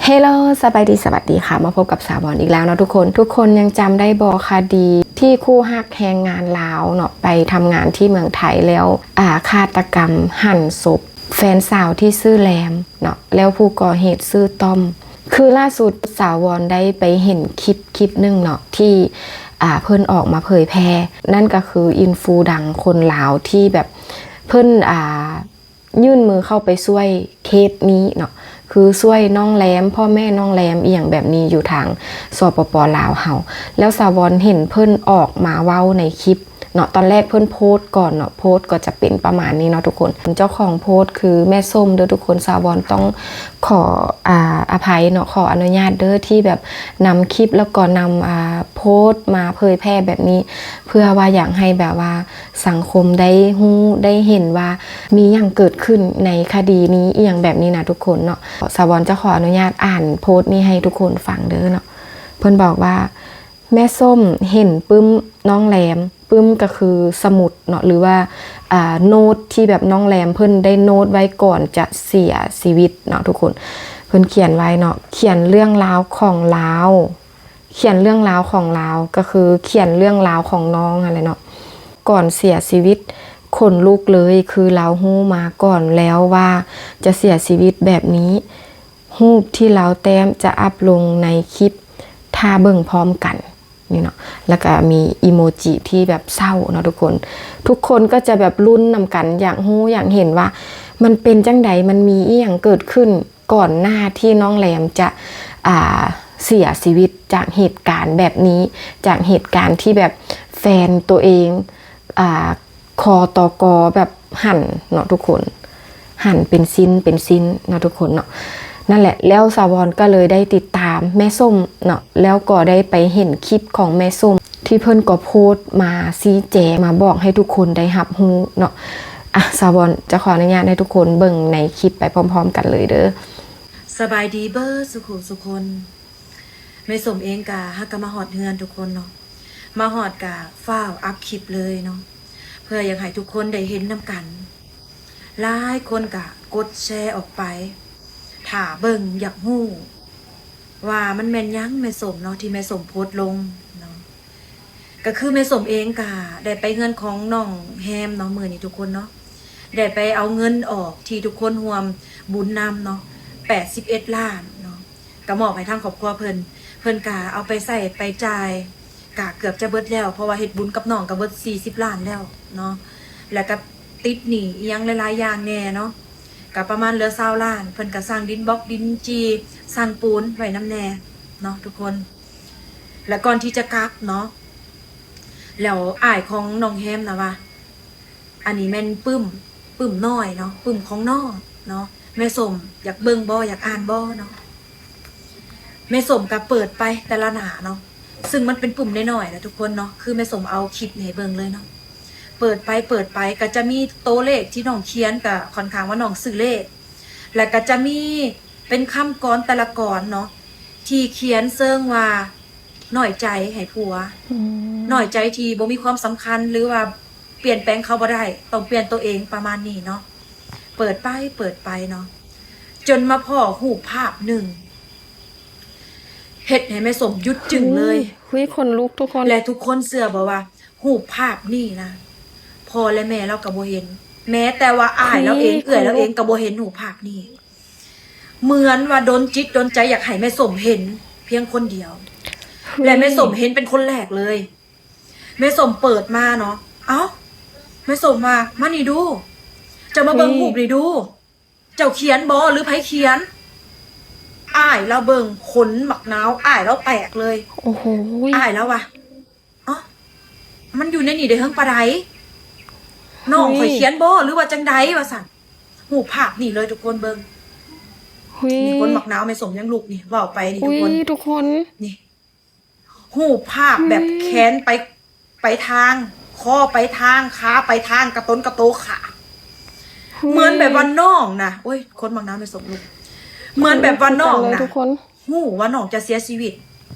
ເຮໂລ ສະບາຍດີ ສະຫວັດດີຄ່ະ ມາພົບກັບສາວອນອີກແລ້ວເນາະທຸກຄົນ. ທຸກຄົນຍັງຈຳໄດ້ບໍ່ຄະດີທີ່ຄູ່ຮັກແຮງງານລາວເນາະ ໄປທຳງານທີ່ເມືອງໄທແລ້ວ ອາ ຄາດຕະກຳຫັນສົບແຟນສາວທີ່ຊື່ແລມເນາະ ແລ້ວຜູ້ກໍ່ເຫດຊື່ຕ້ອມ. ຄືລ່າສຸດສາວອນໄດ້ໄປເຫັນຄລິບ ຄລິບໜຶ່ງເນາະ ທີ່ ອາ ເພິ່ນອອກມາເຜີຍແຜ່ ນັ້ນກໍຄືອິນຟູດັງຄົນລາວທີ່ແບບເພິ່ນ ອາ ຍື່ນມືເຂົ້າໄປຊ່ວຍເຄສນີ້ເນາະ ຄືຊ່ວຍນ້ອງແລມ ພໍ່ແມ່ນ້ອງແລມ ອີ່ຫຍັງແບບນີ້ ຢູ່ທາງ ສປປ ລາວເຮົາ. ແລ້ວສາວອນເຫັນເພິ່ນອອກມາເວົ້າໃນຄລິບເນາະ ຕອນແລກເພິ່ນໂພສກ່ອນເນາະ ໂພສກໍຈະເປັນປະມານນີ້ເນາະທຸກຄົນ. ເຈົ້າຂອງໂພສຄືແມ່ສົ້ມເດີທຸກຄົນ. ສາວອນຕ້ອງຂໍ ອາ ອະໄພເນາະ ຂໍອະນຸຍາດເດີ ທີ່ແບບນຳຄລິບ ແລ້ວກໍນຳ ອາ ໂພສມາເຜີຍແຜ່ແບບນີ້ ເພື່ອວ່າຢາກໃຫ້ແບບວ່າ ສັງຄົມໄດ້ຮູ້ໄດ້ເຫັນວ່າມີຫຍັງເກີດຂຶ້ນໃນຄະດີນີ້ ອີ່ຫຍັງແບບນີ້ນະທຸກຄົນເນາະ. ສາວອນຈະຂໍອະນຸຍາດອ່ານໂພສນີ້ໃຫ້ທຸກຄົນຟັງເດີເນາະ. ເພິ່ນບອກວ່າ ແມ່ສົ້ມເຫັນປຶ້ມນ້ອງແລມ ປຶ້ມກໍຄືສະໝຸດເນາະ ຫຼືວ່າ ອາ ໂນ້ດທີ່ແບບນ້ອງແລມເພິ່ນໄດ້ໂນ້ດໄວ້ກ່ອນຈະເສຍຊີວິດເນາະທຸກຄົນ. ເພິ່ນຂຽນໄວ້ເນາະ ຂຽນເລື່ອງລາວຂອງລາວ ຂຽນເລື່ອງລາວຂອງລາວ ກໍຄືຂຽນເລື່ອງລາວຂອງນ້ອງຫັ້ນແຫຼະເນາະ. ກ່ອນເສຍຊີວິດ ຂົນລຸກເລີຍ ຄືລາວຮູ້ມາກ່ອນແລ້ວວ່າຈະເສຍຊີວິດແບບນີ້. ຮູບທີ່ລາວແຕ້ມຈະອັບລົງໃນຄລິບ ຖ້າເບິ່ງພ້ອມກັນ ນີ້ເນາະ. ແລ້ວກໍມີອີໂມຈິທີ່ແບບເສົ້າເນາະທຸກຄົນ. ທຸກຄົນກໍຈະແບບລຸ້ນນຳກັນ ຢາກຮູ້ຢາກເຫັນວ່າມັນເປັນຈັ່ງໃດ ມັນມີອີ່ຫຍັງເກີດຂຶ້ນ ກ່ອນໜ້າທີ່ນ້ອງແລມຈະ ອາ ເສຍຊີວິດຈາກເຫດການແບບນີ້ ຈາກເຫດການທີ່ແບບແຟນໂຕເອງ ອາ ຄໍຕໍ່ກອແບບຫັນເນາະທຸກຄົນ ຫັນເປັນຊິ້ນເປັນຊິ້ນເນາະທຸກຄົນເນາະ. ນັ້ນແຫຼະ ແລ້ວສາວອນກໍເລີຍໄດ້ຕິດຕາມແມ່ສົ້ມເນາະ ແລ້ວກໍໄດ້ໄປເຫັນຄລິບຂອງແມ່ສົ້ມ ທີ່ເພິ່ນກໍໂພສມາຊີ້ແຈງ ມາບອກໃຫ້ທຸກຄົນໄດ້ຮັບຮູ້ເນາະ. ອາ ສາວອນຈະຂໍອະນຸຍາດໃຫ້ທຸກຄົນເບິ່ງໃນຄລິບໄປພ້ອມໆກັນເລີຍເດີ. ສະບາຍດີເບີດສູ່ຜູ້ສູ່ຄົນ. ແມ່ສົ້ມເອງກະຫາກະມາຮອດເຮືອນທຸກຄົນເນາະ ມາຮອດກະຟ້າວອັບຄລິບເລີຍເນາະ ເພື່ອຢາກໃຫ້ທຸກຄົນໄດ້ເຫັນນຳກັນ. ຫຼາຍຄົນກະກົດແຊອອກໄປ ຖ້າເບິ່ງຢາກຮູ້ວ່າມັນແມ່ນຫຍັງແມ່ສົ້ມເນາະ ທີ່ແມ່ສົ້ມໂພສລົງເນາະ. ກະຄືແມ່ສົ້ມເອງກະໄດ້ໄປເຮືອນຂອງນ້ອງແຮມເນາະ ມື້ນີ້ທຸກຄົນເນາະ ໄດ້ໄປເອົາເງິນອອກທີ່ທຸກຄົນຮ່ວມບຸນນຳເນາະ ແປດສິບເອັດລ້ານເນາະ ກະມອບໃຫ້ທາງຄອບຄົວເພິ່ນ. ເພິ່ນກະເອົາໄປໃຊ້ໄປຈ່າຍ ກະເກືອບຈະເບິດແລ້ວ ເພາະວ່າເຮັດບຸນກັບນ້ອງກະເບິດສີ່ສິບລ້ານແລ້ວເນາະ ແລ້ວກະຕິດໜີ້ອີ່ຫຍັງຫຼາຍໆຢ່າງແດ່ເນາະ ກະປະມານເຫຼືອຊາວລ້ານ. ເພິ່ນກະສັ່ງດິນບລັອກ ດິນຈີ່ ສັ່ງປູນໄວ້ນຳແດ່ເນາະທຸກຄົນ. ແລະກ່ອນທີ່ຈະກັບເນາະ ແລ້ວອ້າຍຂອງນ້ອງແຮມນະວ່າ ອັນນີ້ແມ່ນປຶ້ມ ປຶ້ມນ້ອຍເນາະ ປຶ້ມຂອງນ້ອງເນາະ ແມ່ສົ້ມຢາກເບິ່ງບໍ່ ຢາກອ່ານບໍ່ເນາະ. ແມ່ສົ້ມກະເປີດໄປແຕ່ລະໜ້າເນາະ ຊຶ່ງມັນເປັນປຶ້ມນ້ອຍໆນະທຸກຄົນເນາະ ຄືແມ່ສົ້ມເອົາຄລິບນີ້ໃຫ້ເບິ່ງເລີຍເນາະ. ເປີດໄປ ເປີດໄປ ກະຈະມີໂຕເລກທີ່ນ້ອງຂຽນ ກະຂ້ອນຂ້າງວ່ານ້ອງຊື້ເລກ ແລະກະຈະມີ ເປັນຄຳກອນແຕ່ລະກອນເນາະ ທີ່ຂຽນເຊີງວ່າ ນ້ອຍໃຈໃຫ້ຜົວ ອືມ ນ້ອຍໃຈທີ່ບໍ່ມີຄວາມສຳຄັນ ຫຼືວ່າປ່ຽນແປງເຂົາບໍ່ໄດ້ ຕ້ອງປ່ຽນໂຕເອງ ປະມານນີ້ເນາະ. ເປີດໄປ ເປີດໄປເນາະ ຈົນມາພໍ້ຮູບພາບໜຶ່ງ ເຮັດໃຫ້ແມ່ສົ້ມຢຸດຈຶ້ງເລີຍ. ຫຸຍ ຫຸຍ ຂົນລຸກທຸກຄົນ ແລະທຸກຄົນເຊື່ອບໍ່ວ່າ ຮູບພາບນີ້ນະ ພໍ່ແລະແມ່ລາວກໍບໍ່ເຫັນ ແມ້ແຕ່ວ່າອ້າຍລາວເອງ ຫຸຍ ເອື້ອຍລາວເອງ ຂົນລຸກ ກໍບໍ່ເຫັນຮູບພາບນີ້. ເໝືອນວ່າດົນຈິດດົນໃຈຢາກໃຫ້ແມ່ສົ້ມເຫັນພຽງຄົນດຽວ ຫຸຍ ແລະແມ່ສົ້ມເຫັນເປັນຄົນແລກເລີຍ. ແມ່ສົ້ມເປີດມາເນາະ ເອົ້າ ແມ່ສົ້ມວ່າ ມານີ້ດູ ເຈົ້າມາເບິ່ງ ຫຸຍ ຮູບນີ້ດູ ເຈົ້າຂຽນບໍ່ ຫຼືໃຜຂຽນ? ອ້າຍລາວເບິ່ງ ຂົນບັກນາວອ້າຍລາວແຕກເລີຍ. ໂອ້ໂຫ ອ້າຍລາວວ່າ ເອົ້າ ມັນຢູ່ໃນນີ້ໄດ້ເຖິງປານໃດ? ນ້ອງຂ້ອຍຂຽນບໍ່ ຫຼືວ່າຈັ່ງໃດ ວ່າຊັ້ນ. ຮູບພາບນີ້ເລີຍທຸກຄົນເບິ່ງ ຫຸຍ ນີ້ ຂົນບັກນາວແມ່ສົ້ມຍັງລຸກນີ້ ເວົ້າໄປນີ້ ຫຸຍ ທຸກຄົນ ທຸກຄົນ ນີ້ ຮູບພາບແບບ ຫືມ ແຂນໄປ ໄປທາງ ຄໍໄປທາງ ຂາໄປທາງ ກະຕົນກະໂຕຂາ ຫຸຍ ເໝືອນແບບວ່ານ້ອງນະ ໂອ້ຍ ຂົນບັກນາວແມ່ສົ້ມລຸກ ເໝືອນແບບວ່ານ້ອງນະ ທຸກຄົນ ຮູ້ວ່ານ້ອງຈະເສຍຊີວິດ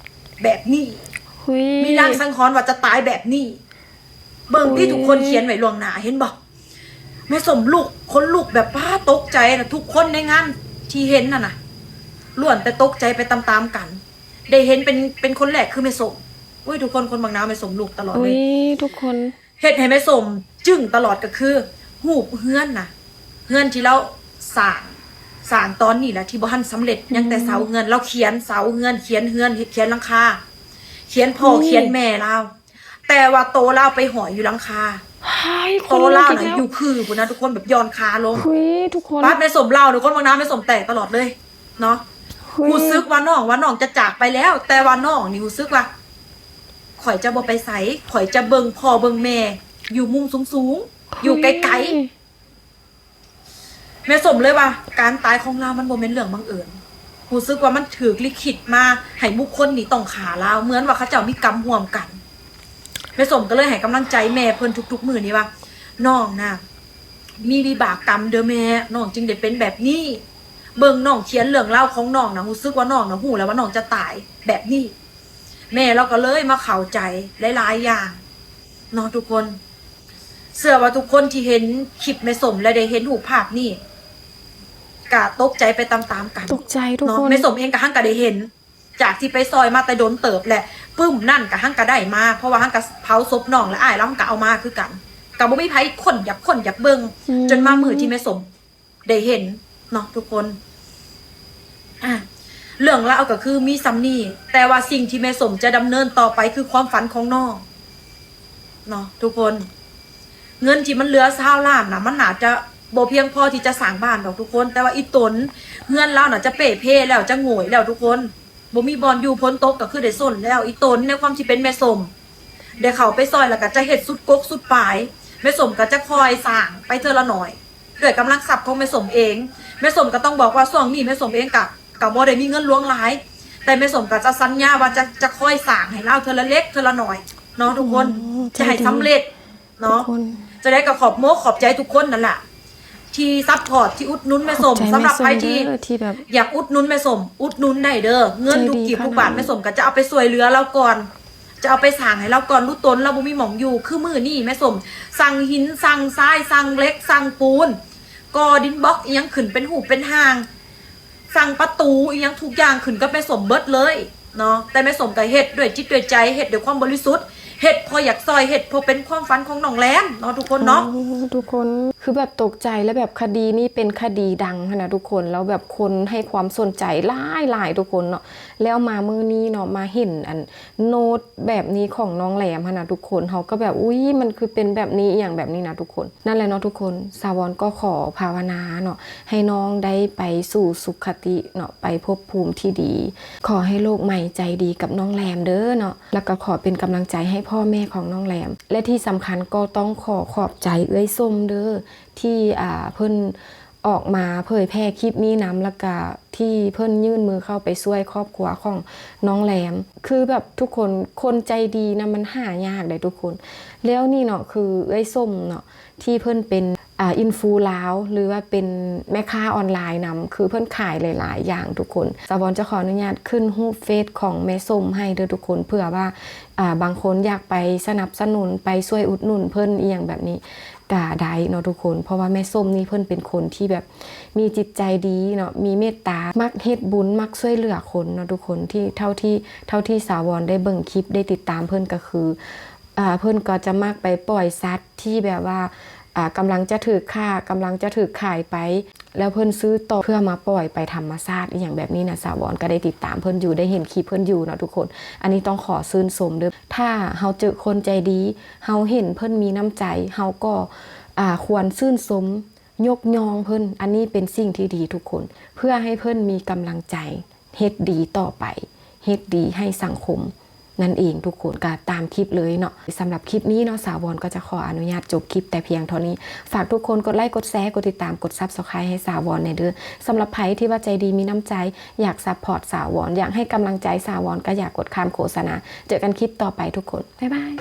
ແບບນີ້ ຫຸຍ ມີລາງສັງຫອນວ່າຈະຕາຍແບບນີ້. ເບິ່ງຕິ ຫຸຍ ທຸກຄົນຂຽນໄວ້ລ່ວງໜ້າ ເຫັນບໍ່? ແມ່ສົ້ມລຸກ ຂົນລຸກແບບ ປ້າ ຕົກໃຈນະ ທຸກຄົນໃນງານທີ່ເຫັນນັ້ນນະ ລ້ວນແຕ່ຕົກໃຈໄປຕາມໆກັນ. ໄດ້ເຫັນເປັນ ເປັນຄົນແລກຄືແມ່ສົ້ມ. ໂອ້ຍ ທຸກຄົນ ຄົນບັກນາວແມ່ສົ້ມລູບຕະຫຼອດເລີຍ. ໂອ້ຍ ທຸກຄົນ ເຮັດໃຫ້ແມ່ສົ້ມຈຶ່ງຕະຫຼອດກໍຄືຮູບເຮືອນນະ ເຮືອນທີ່ລາວສ້າງ ສ້າງຕອນນີ້ແຫຼະ ທີ່ບໍ່ທັນສຳເລັດ ຍັງແຕ່ເສົາເຮືອນ. ລາວຂຽນເສົາເຮືອນ ຂຽນເຮືອນ ຂຽນຫຼັງຄາ ຂຽນພໍ່ ຂຽນແມ່ລາວ ແຕ່ວ່າໂຕລາວໄປຫ້ອຍຢູ່ຫຼັງຄາ. ໂຕລາວນະຢູ່ພື້ນພຸ້ນນະທຸກຄົນ ແບບຢ່ອນຂາລົງ. ບາດແມ່ສົ້ມເລົ່ານີ້ ຄົນເບິ່ງໜ້າແມ່ສົ້ມແຕກຕະຫຼອດເລີຍເນາະ. ຮູ້ສຶກວ່ານ້ອງ ວ່ານ້ອງຈະຈາກໄປແລ້ວ ແຕ່ວ່ານ້ອງນີ້ຮູ້ສຶກວ່າ ຂ້ອຍຈະບໍ່ໄປໃສ ຂ້ອຍຈະເບິ່ງພໍ່ເບິ່ງແມ່ຢູ່ມຸມສູງໆ ຢູ່ໄກໆ. ແມ່ສົ້ມເລີຍວ່າ ການຕາຍຂອງລາວມັນບໍ່ແມ່ນເລື່ອງບັງເອີນ. ຮູ້ສຶກວ່າມັນຖືກລິຂິດມາໃຫ້ບຸກຄົນນີ້ຕ້ອງຂ້າລາວ ເໝືອນວ່າເຂົາເຈົ້າມີກຳຮ່ວມກັນ. ແມ່ສົ້ມກໍເລີຍໃຫ້ກຳລັງໃຈແມ່ເພິ່ນທຸກໆມື້ນີ້ວ່າ ນ້ອງນະ ມີວິບາກກຳເດີແມ່ ນ້ອງຈຶ່ງໄດ້ເປັນແບບນີ້. ເບິ່ງນ້ອງຂຽນເລື່ອງລາວຂອງນ້ອງນະ ຮູ້ສຶກວ່ານ້ອງນະ ຮູ້ແລ້ວວ່ານ້ອງຈະຕາຍແບບນີ້. ແມ່ລາວກໍເລີຍມາເຂົ້າໃຈຫຼາຍໆຢ່າງເນາະທຸກຄົນ. ເຊື່ອວ່າທຸກຄົນທີ່ເຫັນຄລິບແມ່ສົ້ມ ແລະ ໄດ້ເຫັນຮູບພາບນີ້ ກະຕົກໃຈໄປຕາມໆກັນ. ຕົກໃຈທຸກຄົນ. ແມ່ສົ້ມເອງກະຮັ່ງກະໄດ້ເຫັນ ຈາກທີ່ໄປຊ່ອຍມາແຕ່ດົນເຕີບ ແລະ ປຶ້ມນັ້ນກະຮັ່ງກະໄດ້ມາ ເພາະວ່າຮັ່ງກະເຜົາສົບນ້ອງ ແລະ ອ້າຍລາວຫັ້ນກະເອົາມາຄືກັນ. ກະບໍ່ມີໃຜຄົນຢາກ ຄົນຢາກເບິ່ງ ອືມ ຈົນມາມື້ທີ່ແມ່ສົ້ມ ໄດ້ເຫັນເນາະທຸກຄົນ. ອ່າ ເລື່ອງລາວກໍຄືມີສ່ຳນີ້ ແຕ່ວ່າສິ່ງທີ່ແມ່ສົ້ມຈະດຳເນີນຕໍ່ໄປຄືຄວາມຝັນຂອງນ້ອງເນາະທຸກຄົນ. ເງິນທີ່ມັນເຫຼືອຊາວລ້ານນະ ມັນໜ້າຈະບໍ່ພຽງພໍທີ່ຈະສ້າງບ້ານດອກທຸກຄົນ ແຕ່ວ່າອີ່ຕົນ ເຮືອນລາວນະຈະເປ່ເພແລ້ວ ຈະໂງ່ຍແລ້ວທຸກຄົນ. ບໍ່ມີບ່ອນຢູ່ ຝົນຕົກກໍຄືໄດ້ຊົນແລ້ວ. ອີ່ຕົນໃນຄວາມທີ່ເປັນແມ່ສົ້ມ ໄດ້ເຂົ້າໄປຊ່ອຍ ແລ້ວກໍຈະເຮັດສຸດກົກສຸດປາຍ. ແມ່ສົ້ມກໍຈະຄ່ອຍສ້າງໄປເທື່ອລະໜ້ອຍ ດ້ວຍກຳລັງຊັບຂອງແມ່ສົ້ມເອງ. ແມ່ສົ້ມກໍຕ້ອງບອກວ່າຊ່ວງນີ້ແມ່ສົ້ມເອງກໍ ກໍບໍ່ໄດ້ມີເງິນຫຼວງຫຼາຍ ແຕ່ແມ່ສົ້ມກໍຈະສັນຍາວ່າຈະ ຈະຄ່ອຍສ້າງໃຫ້ລາວເທື່ອລະເລັກເທື່ອລະໜ້ອຍເນາະທຸກຄົນ. ອືມ ຈະໃຫ້ສຳເລັດ ເນາະ ທຸກຄົນ. ຈັ່ງໃດກໍຂອບມົກຂອບໃຈທຸກຄົນນັ້ນລະ ທີ່ຊັບພອດ ທີ່ອຸດໜູນແມ່ສົ້ມ. ຂອບໃຈແມ່ສົ້ມເດີ ສຳລັບໃຜທີ່ ທີ່ແບບ ຢາກອຸດໜູນແມ່ສົ້ມ ອຸດໜູນໄດ້ເດີ. ເງິນທຸກກີບທຸກບາດ ແມ່ສົ້ມກໍຈະເອົາໄປຊ່ວຍເຫຼືອລາວກ່ອນ ຈະເອົາໄປສ້າງໃຫ້ລາວກ່ອນ. ລຸຕົນລາວບໍ່ມີໝ່ອງຢູ່ ຄືມື້ນີ້ແມ່ສົ້ມສັ່ງຫີນ ສັ່ງຊາຍ ສັ່ງເຫຼັກ ສັ່ງປູນ ກໍ່ດິນບລັອກອີ່ຫຍັງຂຶ້ນເປັນຮູບເປັນຮ່າງ ສັ່ງປະຕູອີ່ຫຍັງທຸກຢ່າງຂຶ້ນກັບແມ່ສົ້ມເບິດເລີຍເນາະ. ແຕ່ແມ່ສົ້ມກໍເຮັດດ້ວຍຈິດດ້ວຍໃຈ ເຮັດດ້ວຍຄວາມບໍລິສຸດ ເຮັດເພາະຢາກຊ່ອຍ ເຮັດເພາະເປັນຄວາມຝັນຂອງນ້ອງແລມເນາະທຸກຄົນເນາະ. ໂອ້ ທຸກຄົນ ຄືແບບຕົກໃຈ ແລະ ແບບຄະດີນີ້ເປັນຄະດີດັງຫັ້ນນະທຸກຄົນ ແລ້ວແບບຄົນໃຫ້ຄວາມສົນໃຈຫຼາຍໆ ທຸກຄົນເນາະ. ແລ້ວມາມື້ນີ້ເນາະ ມາເຫັນອັນໂນ້ດແບບນີ້ຂອງນ້ອງແລມຫັ້ນນະທຸກຄົນ ເຮົາກໍແບບ ອຸ້ຍ ມັນຄືເປັນແບບນີ້ ອີ່ຫຍັງແບບນີ້ນະທຸກຄົນ. ນັ້ນແຫຼະເນາະທຸກຄົນ ສາວອນກໍຂໍພາວະນາເນາະ ໃຫ້ນ້ອງໄດ້ໄປສູ່ສຸຄະຕິເນາະ ໄປພົບພູມທີ່ດີ. ຂໍໃຫ້ໂລກໃໝ່ໃຈດີກັບນ້ອງແລມເດີເນາະ ແລ້ວກໍຂໍເປັນກຳລັງໃຈໃຫ້ພໍ່ແມ່ຂອງນ້ອງແລມ ແລະ ທີ່ສຳຄັນກໍຕ້ອງຂໍຂອບໃຈເອື້ອຍສົ້ມເດີ ທີ່ ອ່າ ເພິ່ນອອກມາເຜີຍແຜ່ຄລິບນີ້ນຳ ແລ້ວກະທີ່ເພິ່ນຍື່ນມືເຂົ້າໄປຊ່ວຍຄອບຄົວຂອງນ້ອງແລມ. ຄືແບບທຸກຄົນ ຄົນໃຈດີນະ ມັນຫາຍາກເດ້ທຸກຄົນ. ແລ້ວນີ້ເນາະ ຄືເອື້ອຍສົ້ມເນາະ ທີ່ເພິ່ນເປັນ ອ່າ ອິນຟູລາວ ຫຼືວ່າເປັນແມ່ຄ້າອອນລາຍນຳ ຄືເພິ່ນຂາຍຫຼາຍໆຢ່າງທຸກຄົນ. ສາວອນຈະຂໍອະນຸຍາດຂຶ້ນຮູບເຟສຂອງແມ່ສົ້ມໃຫ້ເດີທຸກຄົນ ເພື່ອວ່າ ອ່າ ບາງຄົນຢາກໄປສະໜັບສະໜູນ ໄປຊ່ວຍອຸດໜູນເພິ່ນ ອີ່ຫຍັງແບບນີ້ກະໄດ້ເນາະທຸກຄົນ. ເພາະວ່າແມ່ສົ້ມນີ້ເພິ່ນເປັນຄົນທີ່ແບບມີຈິດໃຈດີເນາະ ມີເມດຕາ ມັກເຮັດບຸນ ມັກຊ່ວຍເຫຼືອຄົນເນາະທຸກຄົນ. ທີ່ເທົ່າທີ່ ເທົ່າທີ່ສາວອນໄດ້ເບິ່ງຄລິບ ໄດ້ຕິດຕາມເພິ່ນກໍຄື ອ່າ ເພິ່ນກໍຈະມັກໄປປ່ອຍສັດທີ່ແບບວ່າ ອ່າ ກຳລັງຈະຖືກຂ້າ ກຳລັງຈະຖືກຂາຍໄປ ແລ້ວເພິ່ນຊື້ຕໍ່ເພື່ອມາປ່ອຍໄປທຳມະຊາດ ອີ່ຫຍັງແບບນີ້ນະ. ສາວອນກໍໄດ້ຕິດຕາມເພິ່ນຢູ່ ໄດ້ເຫັນຄລິບເພິ່ນຢູ່ເນາະທຸກຄົນ. ອັນນີ້ຕ້ອງຂໍຊື່ນຊົມເດີ ຖ້າເຮົາເຈີຄົນໃຈດີ ເຮົາເຫັນເພິ່ນມີນ້ຳໃຈ ເຮົາກໍ ອ່າ ຄວນຊື່ນຊົມ ຍົກຍ້ອງເພິ່ນ. ອັນນີ້ເປັນສິ່ງທີ່ດີທຸກຄົນ ເພື່ອໃຫ້ເພິ່ນມີກຳລັງໃຈ ເຮັດດີຕໍ່ໄປ ເຮັດດີໃຫ້ສັງຄົມນັ້ນເອງທຸກຄົນ. ກໍຕາມຄລິບເລີຍເນາະ. ສຳລັບຄລິບນີ້ເນາະ ສາວອນກໍຈະຂໍອະນຸຍາດຈົບຄລິບແຕ່ພຽງເທົ່ານີ້. ຝາກທຸກຄົນກົດໄລ ກົດແຊ ກົດຕິດຕາມ ກົດ Subscribe ໃຫ້ສາວອນແດ່ເດີ. ສຳລັບໃຜທີ່ວ່າໃຈດີມີນ້ຳໃຈ ຢາກ support ສາວອນ ຢາກໃຫ້ກຳລັງໃຈສາວອນ ກໍຢ່າກົດຂ້າມໂຄສະນາ. ເຈີກັນຄລິບຕໍ່ໄປທຸກຄົນ. ບາຍບາຍ.